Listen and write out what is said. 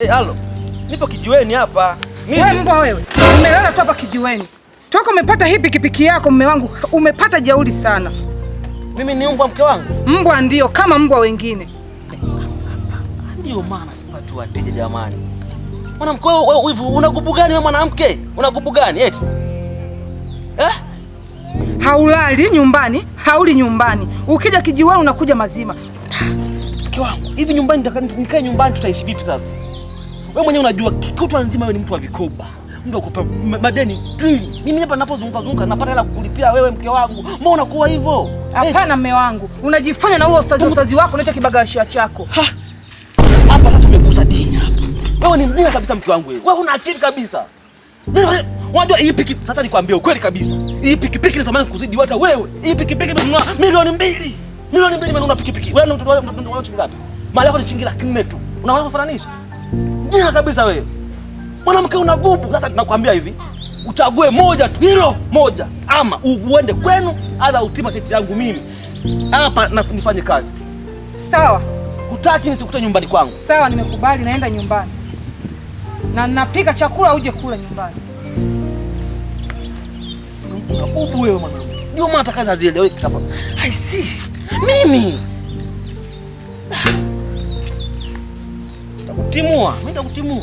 Hey, halo. Nipo kijiweni hapa. Wewe mbwa wewe. Umelala tu hapa kijiweni. Toka umepata hii pikipiki yako mume wangu, umepata jeuri sana. Mimi ni mbwa mke wangu? Mbwa ndio kama mbwa wengine. Ndio maana sipati wateja jamani. Mwanamke wewe hivi una gubu gani wewe mwanamke? Una gubu gani eti? Eh? Haulali nyumbani, hauli nyumbani. Ukija kijiweni unakuja mazima. Mke wangu, hivi nyumbani nikae nyumbani tutaishi vipi sasa? Wewe mwenyewe unajua kutwa nzima wewe ni mtu wa vikoba. Mtu wa kupa madeni pili. Mimi hapa ninapozunguka zunguka napata hela kukulipia wewe mke wangu. Mbona unakuwa hivyo? Hapana mume wangu. Unajifanya na huo ustazi wako unacho kibagalashia chako. Hapa sasa umegusa dini hapa. Wewe ni mjinga kabisa mke wangu wewe. Wewe una akili kabisa. Unajua hii piki sasa nikwambie ukweli kabisa. Hii pikipiki ni zamani kuzidi hata wewe. Hii pikipiki nimenunua milioni 2. Milioni 2 nimenunua pikipiki. Wewe unanunua shilingi ngapi? Mali yako ni shilingi 400,000 tu. Unaweza kufananisha? Mjinga kabisa wewe. Mwanamke una gubu. Sasa tunakwambia hivi, uchague moja tu, hilo moja, ama uende kwenu aza utima cheti yangu mimi hapa na nifanye kazi. Sawa. Hutaki nisikute nyumbani kwangu. Sawa, nimekubali, naenda nyumbani. Na napika chakula uje kula nyumbani. Ubu wewe mwanamke. Ndio maana kazi hazieleweki hapa. I see. Mimi. Nitakutimua, mimi nitakutimua.